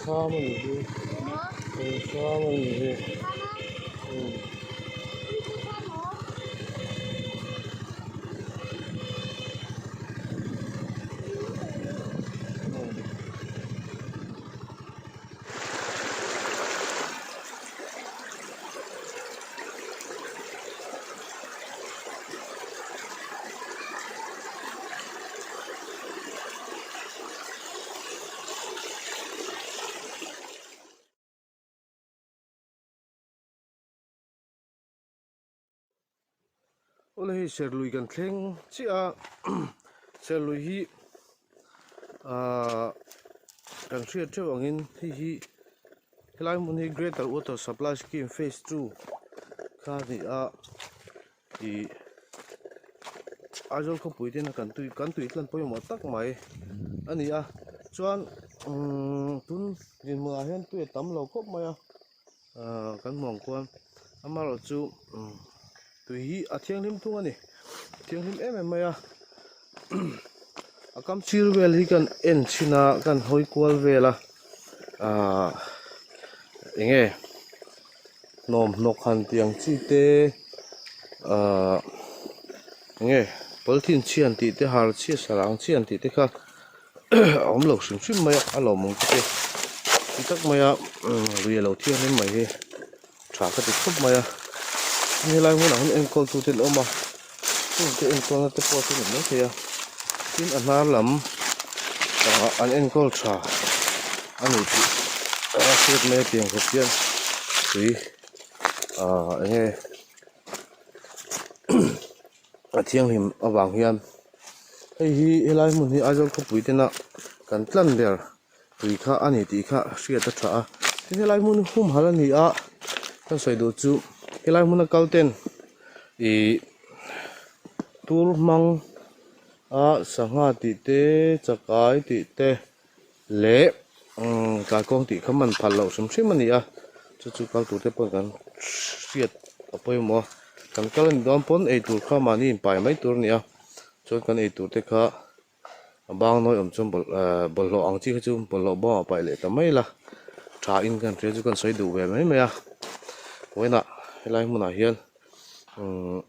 Thlam a nih hi thlam a nih hi umm. Awle hei serlui kan thleng chiah a serlui hi ahh kan hriat theuh angin hei hi helai hmun hi greater water supply scheme phase two kha a ni a ih Aizawl khawpui te hian kan tui kan tui tlan pawimawh tak mai a ni a chuan umm tun dinhmunah hian tui a tam lo khawp mai a ahh kan hmuh ang khuan amaherawhchu umm tui hi a thianghlim thung a ni thianghlim em em mai a a kam sir vel hi kan en chhin a kan hawi kual vel a ahh eng nge hnawm hnawk han tih ang chi te ahh eng nge polythene chhia an tih te har chhia sarang chhia an tih te kha a awm lo hrim hrim mai a a lawmawm te chu ti tak mai a lui a lo thianghlim mai hi tha ka ti khawp mai a helai hmunah hian enkawl tu te an awm a chung te enkawlna te pawh chu a ni maithei a tin a hnar lam ah an enkawl tha a ni tih a hriat mai a tiang khawp hian tui ah eng nge a thianghlim avang hian hei hi helai hmun hi Aizawl khawpui tena kan tlan ber tui kha a ni tih kha hriat a tha a tin helai hmun hi humhalh a ni a kan sawi duh chu helai hmuna kal ten ihh tur hmang a sangha tih te chakai tih te leh umm tlaikawng tih kha man phal loh hrim hrim a ni a chu chu kal tur te pawh kan hriat a pawimawh a kan kal a nih dawn pawn eitur kha mahni inpai mai tur a ni a chuan kan eitur te kha. A bang nawi awm chuan bawlh ehh bawlhhlawh ang chi kha chu bawlhhlawh bawngah paih leh ta mai la tha in kan hria chu kan sawi duh ve mai mai a vawiinah helai hmunah hian umm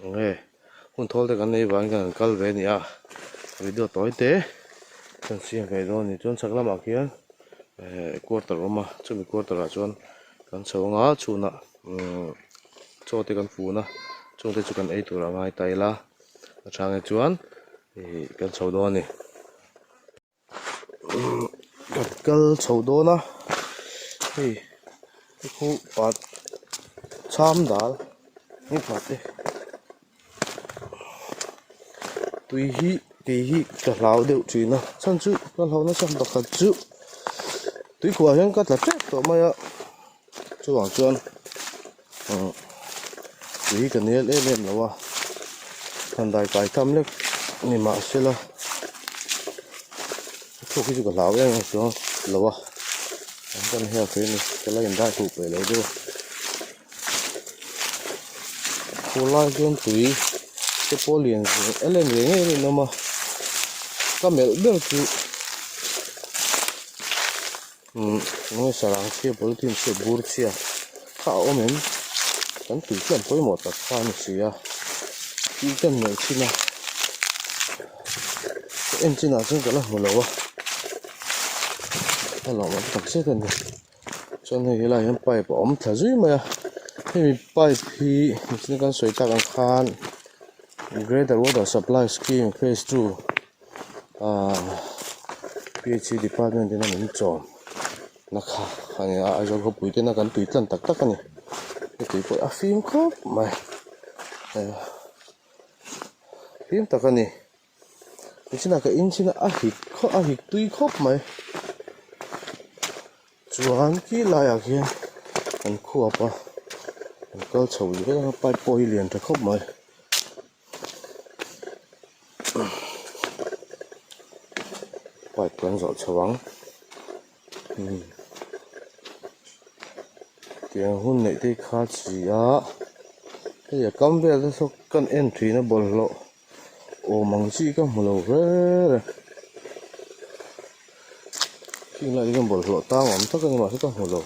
eng nge hun thawl te kan nei vangin kan han kal ve a ni a video tawi te kan siam ve dawn a ni chuan chhak lamah khian ehh quarter a awm a chumi quarter ah chuan kan chho anga chhunah umm chaw te kan fun a chungte chu kan ei tur a ngai ta ila. A chang hi chuan ih kan chho dawn a ni kan kal chho dawn a hei te khu pat chham dal hei pat te tui hi kei hi ka hlau deuh thin a chhan chu ka hlauh na chhan pakhat chu tui khuah hian ka tla tep tawh mai a chuvang chuan Tui hi ka nel em em lo a han dai kai tam lek ni mahsela a thuk hi chu ka hlau em em chuang lo a an kan hel thei a ni ka la indai huh peih lo deuh a khulai chuan tui te pawh lian ve a len ve ngei rinawm a ka melh ber chu. Umm enge sarang chhia polythene chhia bur chhia kha a awm em kan tui chuan pawimawh tak kha a ni si a tui kan melh thin a ka en chinah chuan ka la hmu lo a a lawmawm tak zet a ni chuan hei helaiah hian pipe a awm thla zui mai a hemi pipe hi nichina kan sawi tak ang khan greater water supply scheme phase two. Ahh P H E department in a min chawm na kha a ni a Aizawl khawpui tena kan tui tlan tak tak a ni he tui pawh hi a fim khawp mai fim tak a ni nichinah ka in chhin a a hik khawp a hik tui khawp mai chuan khi laiah khian an khuap a an kal chho zel a pipe pawh hi lian tha khawp mai. Pipe kan zawh chho ang umm tiang hun neih te kha chi a hei a kam vel te saw kan en thin a bawlhhlawh awm ang chi ka hmu lo hle a. Khing lai hian bawlhhlawh tang awm tak a ni mahse ka hmu lo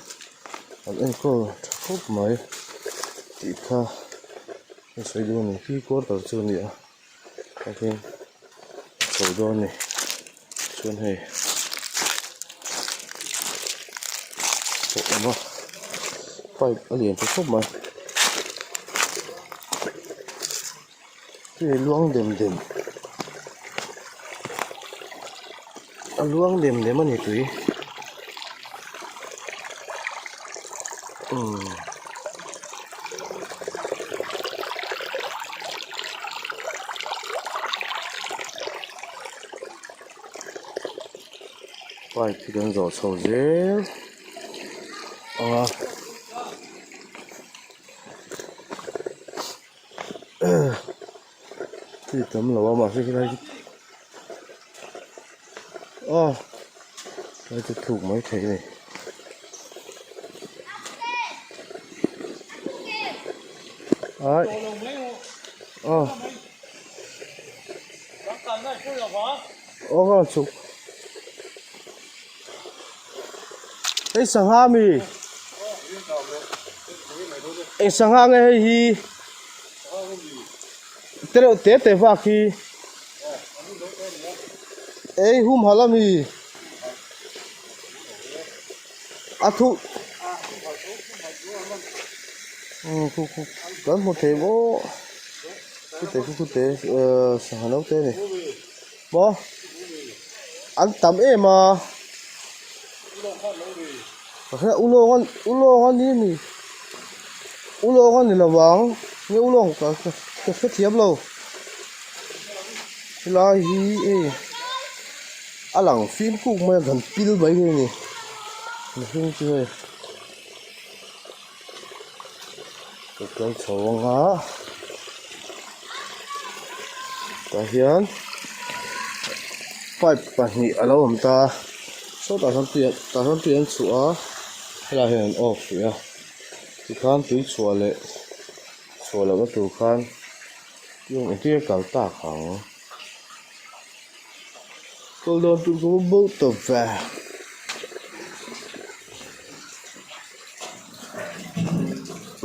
an enkawl tha khawp mai tih kha ka sawi dawn a ni khi quarter chu a ni a chuan a chho dawn a ni chuan hei a awm a pipe a lian tha khawp mai hei luang dem dem a luang dem dem a ni tui umm. Pipe hi kan zawh chho zel ang a. Tui tam lo a mahse helai hi aw helai chu thluk mai thei a ni. Ai aw aw ka chhuk hei sangha mi eng sangha nge hei hi te reuh te te vak hi ei humhalh a mi a thu umm khu khu kan hmu thei maw khute khu khute ehh sangha naute a ni maw an tam em a ulawng a ulawng a ni a ni ulawng a ni lo ang nge ulawng ka ka hrethiam lo helai hi hei a lang fim kuk mai a kan pil mai hi a ni mihring chu hei ka kal chho ang a tah hian pipe pahnih a lo awm ta sawtah sawn tui tah sawn tui an chhuah a helaiah hian an off rih a tikhan tui chhuah leh chhuah lohna tur khan engtin nge kal tak ang. Kal dan tur ka va bo ta ve.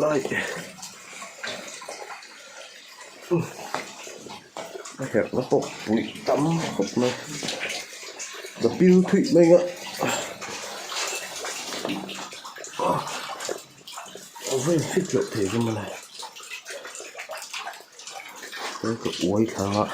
Lai. A herh na pawh pui tam khawp mai. Ka pil thuih mai a. A vain fit loh thei rum a ni. Ka uai thla a.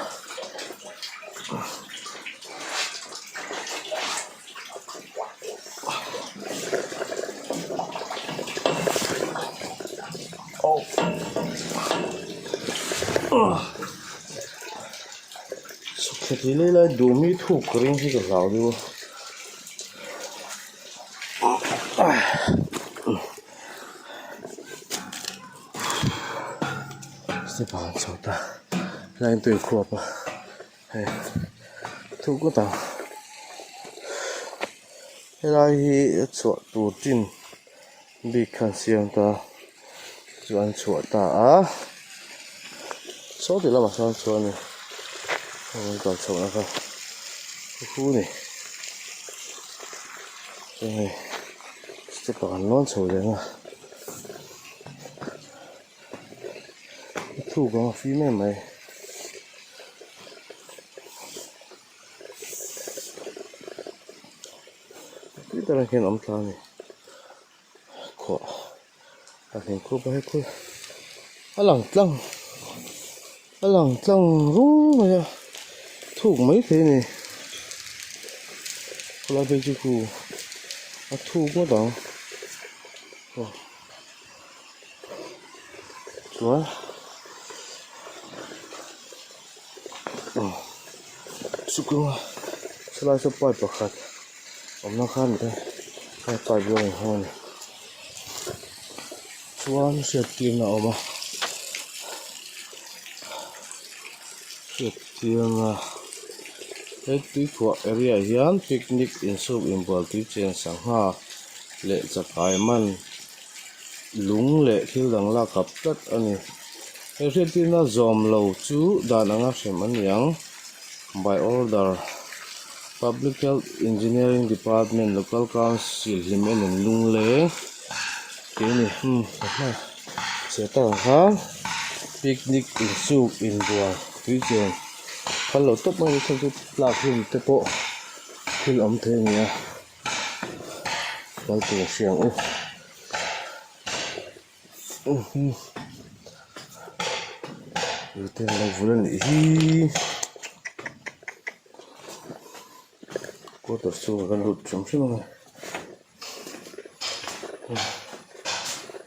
Chhukthla tih lai lai dum hi thuk ka ring hi ka hlau deuh a. Step ah an chho ta helai hian tui a khuap a hei thuk ngawt ang helai hi a chhuah tur chin bik kha an siam ta chu an chhuah ta a saw ti lamah sawn chuan a ni an kal chhohna kha hu ni hei step ah kan lawn chho leh ang a. A thuk ang a fim em mai. Tui takah hian awm thla a ni. Khuah a hlim khup a hei a lang tlang a lang tlang rung mai a thuk mai thei a ni. Khawlai phei chu khu a thuk ngawt ang. Chuan chukung chulai saw pipe pakhat awmna kha a ni a he pipe zawng in hawng a ni chuan hriat tirna a awm a hriat tirna he tuikhuah area ah hian picnic insuk inbual tui chen sangha leh chakai man lung leh thil dang lak kap tlat a ni. He hriattirna zawm lo chu dan anga hrem a ni ang. By order. Public Health Engineering Department Local Council hlim en in Lungleng tih a ni umm chhiar tak ang khan picnic insuk inbual tui chen phal lo tawp mai chhan chu tlak hun te pawh thil awm thei a ni a kal tur a hria ang u. Ute an lo vul a nih hi quarter chhungah kan lut hrim hrim ang a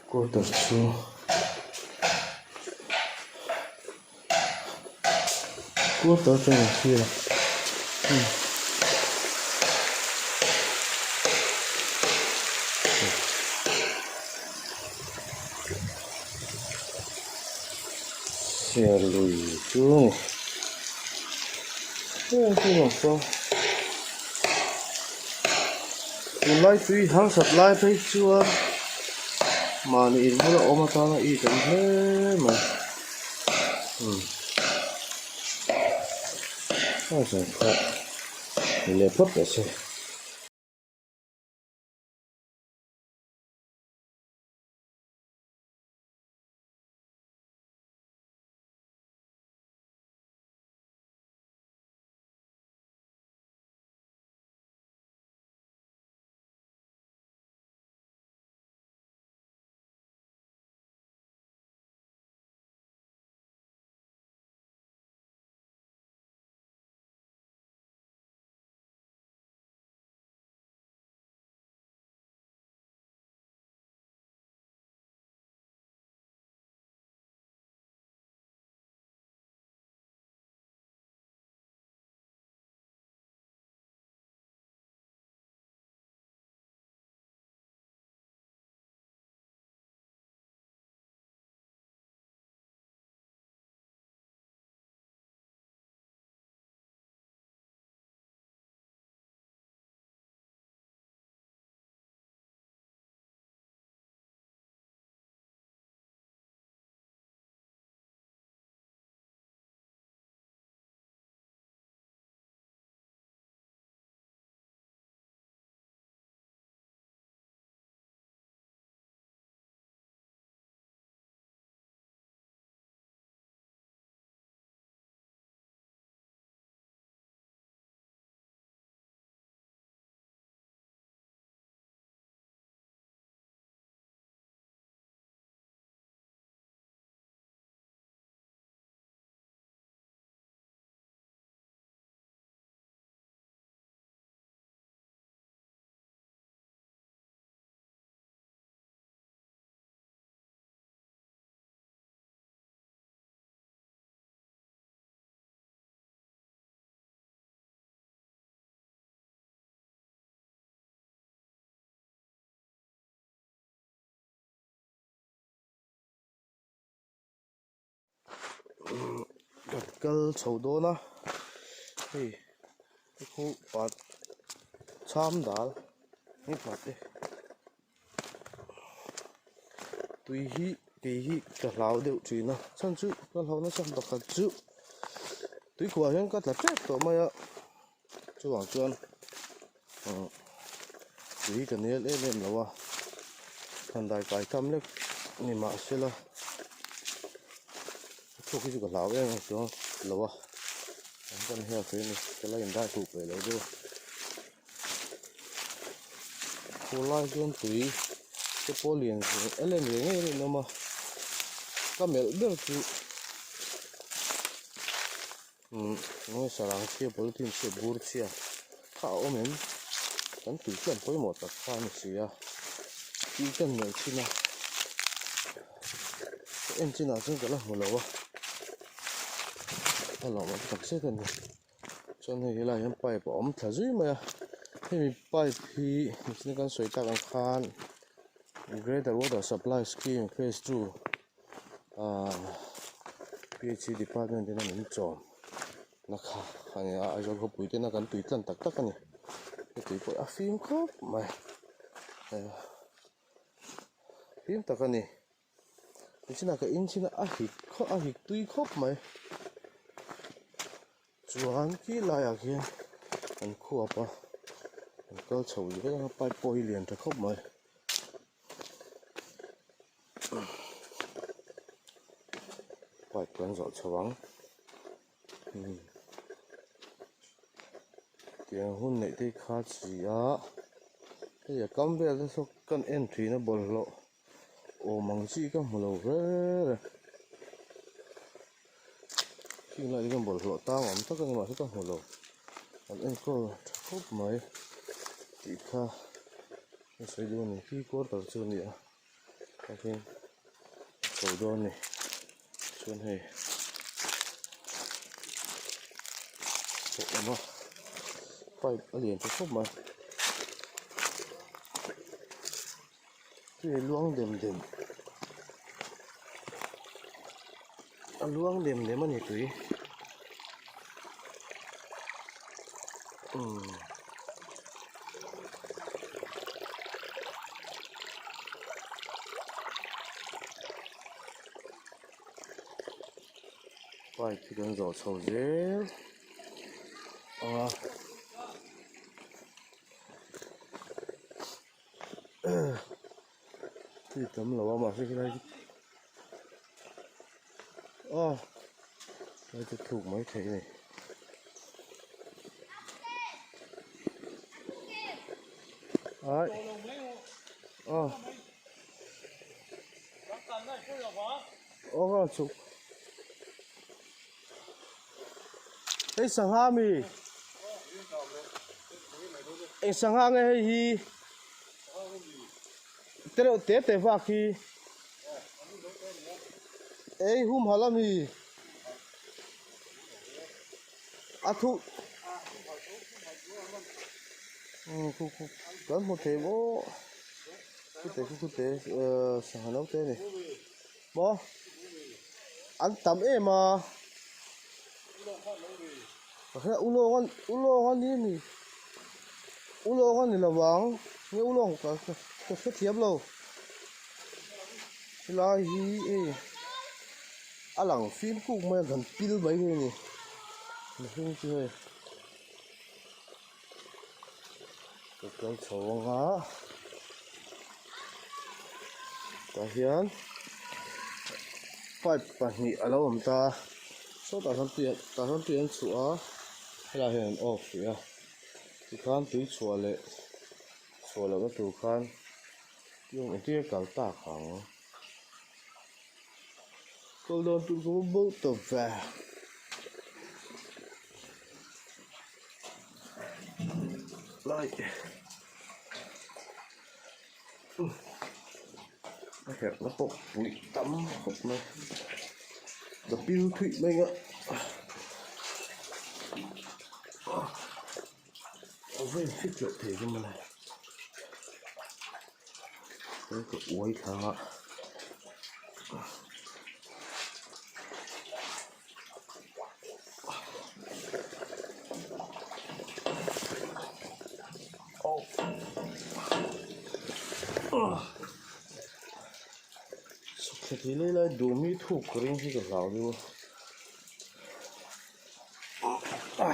quarter chhung quarter atangin an thlir a. Serlui chu a ni heng chu nuam chuan tunlai tui harsat lai phei chuan mahni inbula awm atana it an hle mai. Ni leh phawt teh se. Kan kal chho dawn a hei khu pat chham dal hei pat e tui hi kei hi ka hlau deuh thin a chhan chu ka hlauhna chhan pakhat chu tui khuah hian ka tla tep tawh mai a chuvang chuan tui ka nel em em lo a han dai kai tam lek ni mahsela a chhuak hi chu ka hlau em em chuang lo a an kan hel thei a ni ka la in dai huh peih lo deuh a khur lai chuan tui te pawh lian a len ve ngei a rinawm a ka melh ber chu. Umm enge sarang chhia polythene chhia bur chhia kha a awm em kan tui chuan pawimawh tak kha a ni si a tui kan melh thin a ka en chinah chuan ka la hmu lo a a lawmawm tak zet a ni chuan hei helaiah hian pipe a awm thla zui mai a hemi pipe hi nichina kan sawi tak ang khan greater water supply scheme phase 2 Ahh PHC department in a min chawm na kha a ni a Aizawl khawpui tena kan tui tlan tak tak a ni he tui pawh a fim khawp mai fim tak a ni nichinah ka in chhin a a hik khawp a hik tui khawp mai chuan khi laiah khian. An khuap a an kal chho zel a pipe pawh hi lian tha khawp mai. Pipe kan zawh chho ang umm tiang hun neih te kha chi a hei a kam vel te saw kan en thin a bawlhhlawh awm ang chi ka hmu lo reng reng khing lai te hian bawlhhlawh tang awm tak a ni mahse ka hmu lo an enkawl tha khawp mai tih kha a sawi dawn a ni khi quarter chu a ni a tah hian chho dawn a ni chuan hei a awm a pipe a lian tha khawp mai. Tui a luang dem dem a luang dem dem a ni tui umm. Pipe hi kan zawh chho zel ang a. Tui tam lo a mahse helai hi aw helai chu thluk mai theih a ni. Ai aw aw ka chhuk hei sangha mi eng sangha nge hei hi te reuh te te vak hi ei humhalh ami a thu umm khu khu kan hmu thei maw khute khu khute ehh sangha naute a ni maw an tam em a ulawng a ulawng a ni ami ulawng a ni lo vang nge ulawng ka ka hrethiam lo helai hi hei a lang fim kuk mai a kan pil mai hi a ni mihring chu hei ka kal chho ang a tah hian pipe pahnih a lo awm ta sawtah sawn tui tah sawn tui an chhuah a helaiah hian an off rih a tikhan tui chhuah leh chhuah lohna tur khan engtin nge kal tak ang. Kal dan tur ka va bo ta ve. Lai a herh na pawh pui tam khawp mai ka pil thuih mai a a va in fit loh thei rum a ni ka uai thla a. Chhukthla lai lai duh mi thuk ka ring hi ka hlau deuh a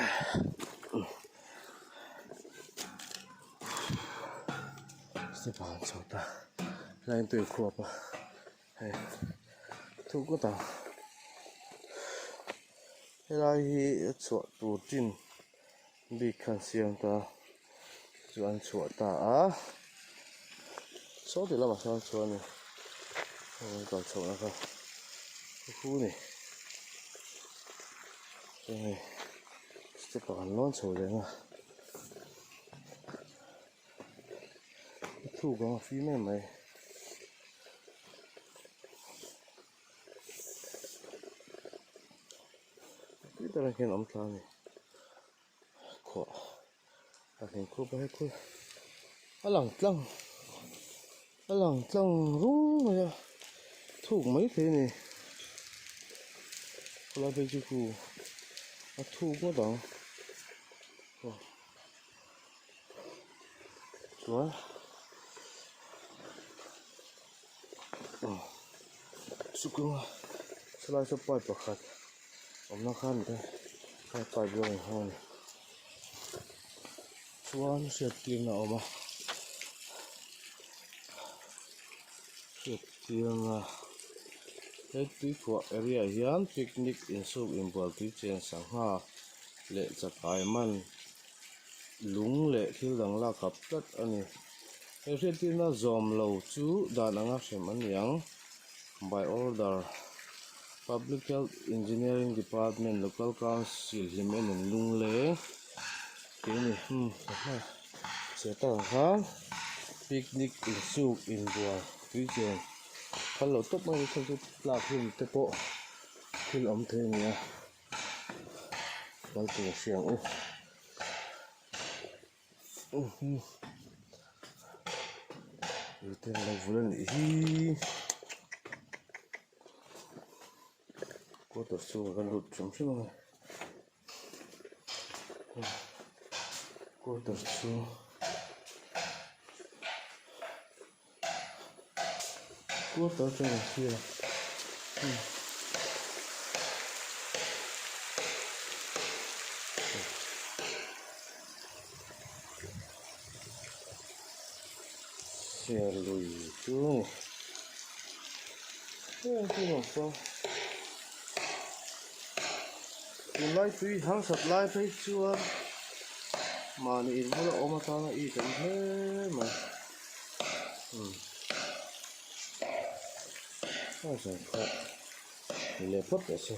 step ah an chho ta helai hian tui a khuap a hei thuk ngawt ang helai hi a chhuah tur chin bik kha an siam ta chu an chhuah ta a sawti lamah sawn chuan in kal chhohna kha hu ni chuan hei step ah kan lawn chho leh ang a a thuk ang a fim em mai. Tui takah hian awm thla a ni khuah a hleng khup a hekhu a lang tlang a lang tlang rung mai a thuk mai thei a ni khawlai phei chu khu a thuk ngawt ang aw chuan aw chukawng chulai saw pipe pakhat. Awmna kha ni te hei pipe zawng in hawng a ni. Chuan hriattirna a awm a hriattirna he tuikhuah area ah hian picnic insuk inbual tui chen sangha leh chakai man lung leh thil dang lak kap tlat a ni he hriattirna zawm lo chu dan anga hrem a ni ang by order public health engineering department local council hlim en in lungleng. Keini hmm chhe tak ang khan picnic insuk inbual tui chen phal lo tawp mai chu chu tlak hun te pawh thil awm thei a ni a kal tur hria ang u ui te an lo vul a nih hi quarter chhungah kan lut hrim hrim ang e. Quarter chu quarter chuan an thlir a Serlui chu a ni heng chu nuam chuan. Tunlai tui harsat lai phei chuan mahni in bula awm atana i tam hle mai umm a zan kha ni leh phawt teh se.